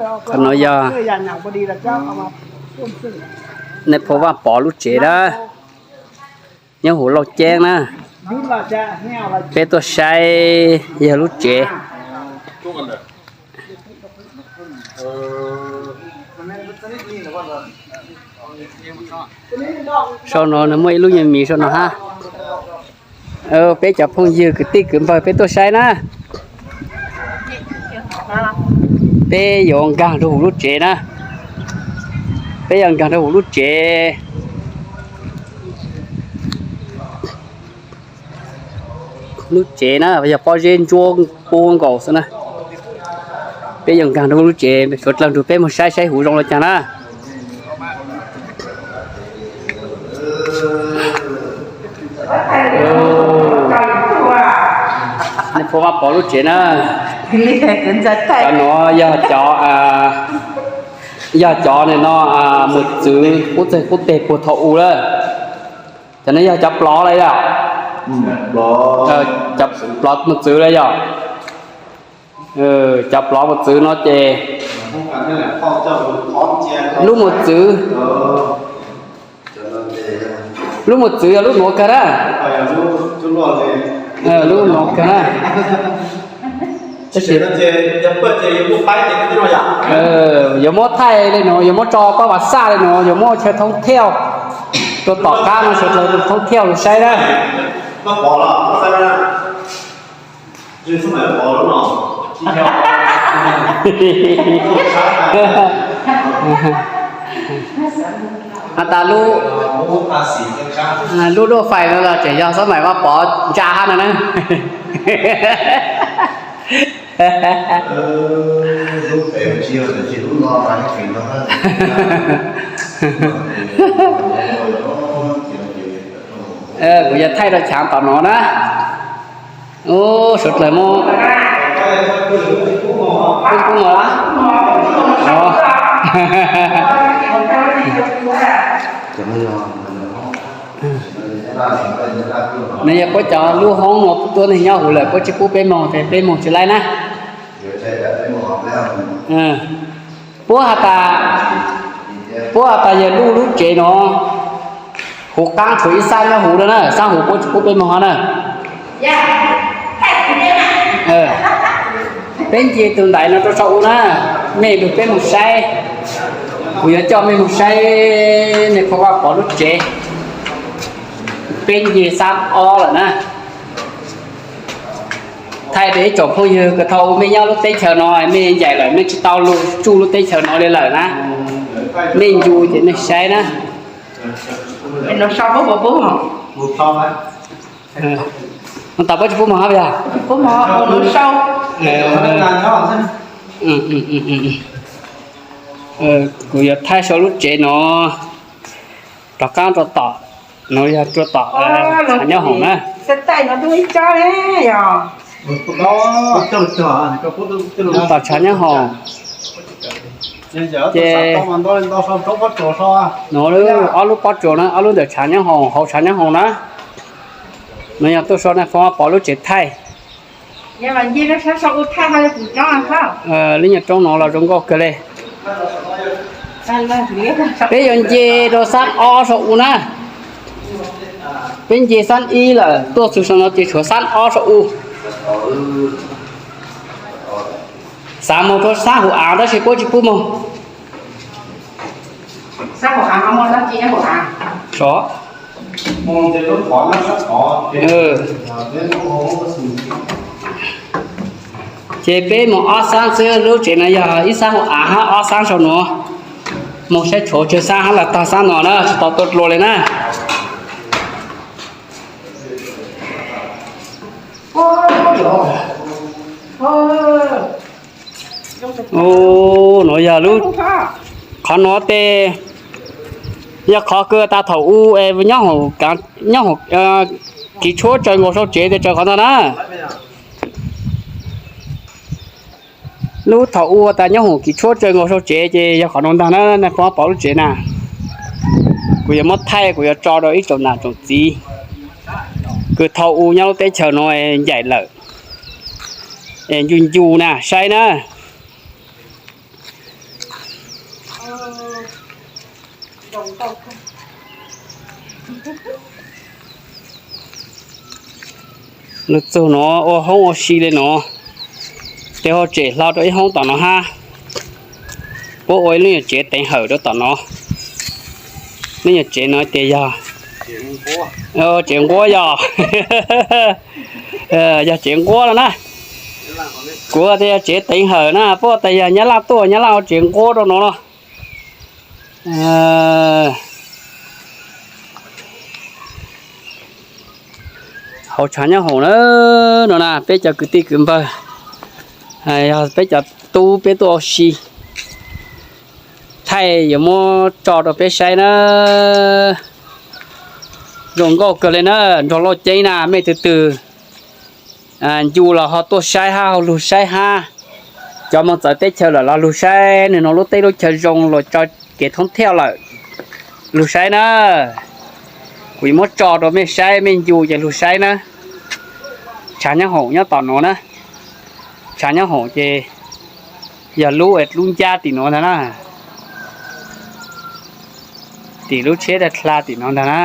Qhov no yog Nais Phoo Vaj Pov lub tsev na, nyob hauv Lauj Ceeb na. Peb tuaj saib yog lub tsev. Sau no nws muaj ib lub nyuag mis sau no hab. Peb cov phooj ywg kwv tij kwv npawg peb tuaj saib na. Peb yuav nkag rau hauv lub tsev na. Peb yuav nkag rau hauv lub tsev. Lub tsev na yog pob zeb ntsuab pub nkaus xwb na. Peb yuav nkag rau lub tsev, suav dlawg nrug peb moog saib saib huv zoo le caag na. Nais Phoo Vaj Pov lub tsev na. Cov nuav yog cov, yog cov no mus txwv qub txeeg qub teg puag thaum u lawm. Cov no yog cov plov lawm yog? Cov plov mus txwv lawm yog? Cov plov mus txwv no ces lub mus txwv, lub mus txwv yog lub nuav kawg na. Lub nuav kawg na. Yuav muab thaij le nuav, yuav muab tso pab vas xaj le nuav, yuav muab chaw thoob thiauj rua tom qab no, sawv dlawg thoob thiauj lug saib na. Has tas lub duaj fais no los tseem yog Xab Maim Vaj Pov ntsa hab no na. Kuv yuav thaij rau chaav tom no na. Ub, sawv dlawg muab, pub mov, nws yog puab cov lub hoob no tuab neeg nyob huv lawm, puab tsi pub peb moog ces peb moog tsi laib na. Puab has tas, puab has tas yog luj lub tsev no huv qaab tshuav ib xab nyob huv lawm na, xab huv puab tsi pub peb moog hab na. Peb nce tug ntaiv no rua sau u na, mej lug peb moog saib. Kuv yuav coj mej moog saib Nais Phoo Vaj Pov lub tsev. Peb nce xab ob lawm na. Thaij rau ib tsoom phooj ywg kws thaum u mej nyob lub teb chaws no mej ncaim lawm mej tsi tau lug tsuj lub teb chaws no li lawm na, mej ncu ces mej saib na. Mus tas puab tsi pub moog hab yog? Kuv yuav thaij sau lub tsev no rov qaab rua tom, no yog rua tom tshav nyob hoom na. Tom tshav nyob hoom. Ces no ob lub pob tsuas na, ob lub ntawm tshav nyob hoom, hauv tshav nyob hoom na. No yog tuaj sau Nais Phoo Vaj Pov lub tsev thaij. Lub nyuag roob no los zoo nkauj kawg le. Peb yuav nce rau xab ob sau u na. Peb nce xab ib lawm, tuaj txug sau no ces tshuav xab ob sau u. Xav moog rau xab huv av tab sis puab tsi pub moog. Ces peb moog ob xab xwb, lub tsev no yog ib xab huv av hab ob xab sau nuav. Moog saib tshuav tsawg xab hab los tag xab no na, tsi tau tuaj dlua li na. Nuav yog lub, qhov nuav tes yog qhov kws tas thaum u nyob hoom, nyob hoom, kiv tshuab tsaws nkaus sau tsev tes tsaws qhov ntag na. Lub thaum u tas nyob hoom kiv tshuab tsaws nkaus sau tsev ces yog qhov nuav ntag na, Nais Phoo Vaj Pov lub tsev na. Kuv yuav muab thaij, kuv yuav tso rau ib tsoom nam tsoom txiv kws thaum u nyob lub teb chaws no ncaim lawm es ncu ncu na saib na. Lug txug no ua hoob ua si le no, tes ho tsem hlo rau ib hoob tom no hab. Puab ua ib lub nyuag tsev teev hawm rau tom no. Lub nyuag tsev no tias yog tsev nquab yog, yog tsev nquab no na. Kuv tias yog tsev teev hawm na, puab tas yog Nyab Laj tuaj, Nyab Laj ua tsev nquab rau no no. Hauv tshav nyob hoom na, no na peb cov kwv tij kwv npawg, yog peb cov tub peb tuaj ua si, thaij yuav muab tso rau peb saib na. Zoo nkauj kawg le na, nrog Lauj Ceeb na, mej tug twg ncu los ho tuaj saib hab, ho lug saib hab. Cov moog txawv teb chaws lawm los lug saib, nwg nuav lub teb lub chaw zoo los tso kev thoob thiaj lawm, lug saib na. Kuv yuav muab tso rau mej saib, mej ncu ces lug saib na. Tshav nyob hoom nyob tom nuav na. Tshav nyob hoom ces yog lub, lub ncab tim nuav ntag na, tim lub tsheb dlha tim nuav ntag na.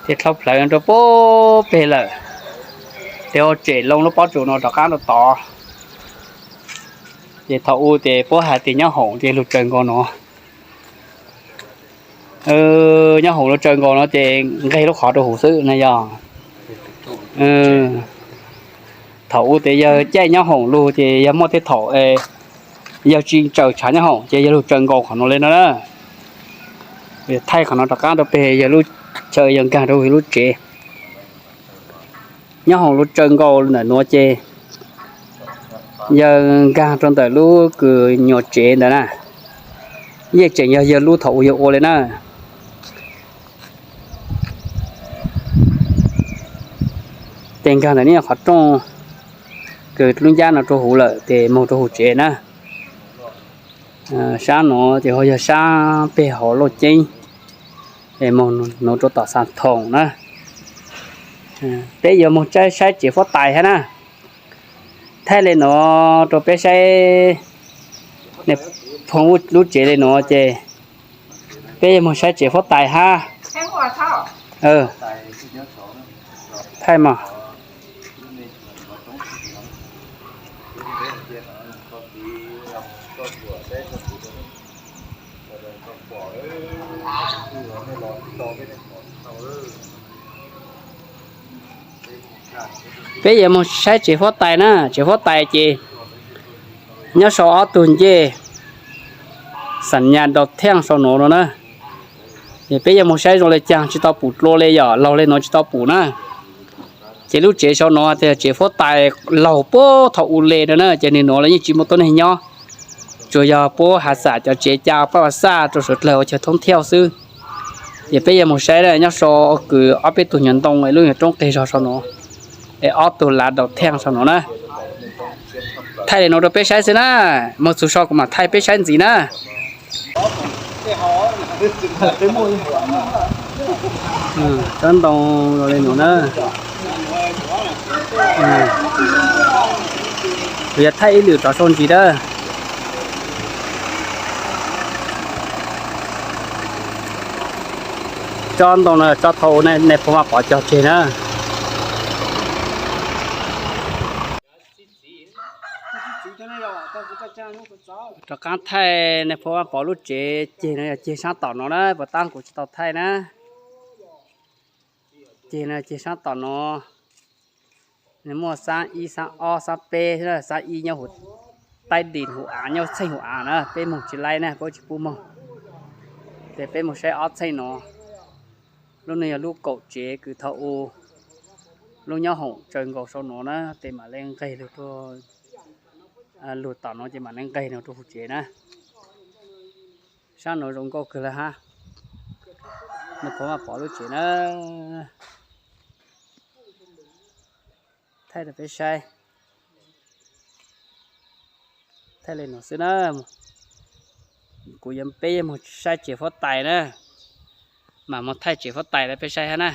Ces dlhau plawv rau puag peg lawm, tes ua tsem loo lub pob tsuas no rov qaab rau tod. Ces thaum u ces puab has tias nyob hoom ces lug tsaws nkaus no. Nyob hoom lug tsaws nkaus no ces nqeg lub qhov rau huv xwb na yog. Thaum u tes yawg caij nyob hoom lug ces yog muaj tej thaum yawg tsi tsaws tshav nyob hoom ces yawg lug tsaws nkaus qhov no le no na. Thaij qhov no rov qaab rau peg yawg lub chaw yawg nkaag rau yawg lub tsev. Nyob hoom lug tsaws nkaus ntawm nuav ces yawg nkaag rau ntawm lub kws nyuam tsev ntawd na. Yeej tseem yog yawg lub thaum u yawg ua le na. Tes nkaag ntawm neb qhov rooj kws lub ncab no rau huv lawm tes moog rau huv tsev na. Saab nuav ces ho yog saab peg hauv Lauj Ceeb, moog nuav rua tom Xaas Thoom na. Peb yuav moog saib tsev huab tais hab na. Thaij le nuav rua peb saib, phoo lub tsev le nuav ces peb yuav moog saib tsev huab tais hab. Thaij mas. Peb yuav moog saib tsev huab tais na, tsev huab tais ces nyob sau ob tug ncej xam nyas daus theej sau nuav no na. Ces peb yuav moog saib zoo le caag, tsis tau pum dlua le, yog laug le nuav tsis tau pum na. Ces lub tsev sau nuav tes tsev huab tais laug puag thaum u le no na, ces nwg nuav los yeej tsis muaj tuab neeg nyob, tsuas yog puab hav xam cov tsev ca paj vas xaj rau suav dlawg ua chaw thoob thiaj xwb. Ces peb yuav moog saib nyob sau kws ob peb tug nyuag ntoo lub nyuag roob qeg zog sau nuav, es ob tug lav daus theej sau nuav na. Thaij le nuav rau peb saib xwb na, moog txug sau kuv mam thaij peb saib ntxiv na. Tsob ntoo le nuav na. Kuv yuav thaij ib lwm rov sau ntsis na. Tsob ntoo no tsob thaum u Nais Phoo Vaj Pov cog tseg na. Rov qaab thaij Nais Phoo Vaj Pov lub tsev ceg no yog ceg saab tom no na, puas tab kuv tsis tau thaij na. Ceg no ceg saab tom no, nws muaj xaab ib xaab ob xaab peb, xaab ib nyob huv taib dis huv av, nyob txheej huv av na, peb moog tsis laib na, peb tsis pub moog. Ces peb moog saib ob txheej no. Lub no yog lub kaum tsev kws thaum u lub nyob hoom tsaws nkaus sau no na, tes mam le nqeg lug, lug tom no ces mam le nqeg lug rua huv tsev na. Saab no zoo nkauj kawg le hab. Nais Phoo Vaj Pov lub tsev na. Thaij rau peb saib. Thaij le nuav xwb na. Kuv yuav, peb yuav moog saib tsev huab tais na. Mam moog thaij tsev huab tais rau peb saib hab na.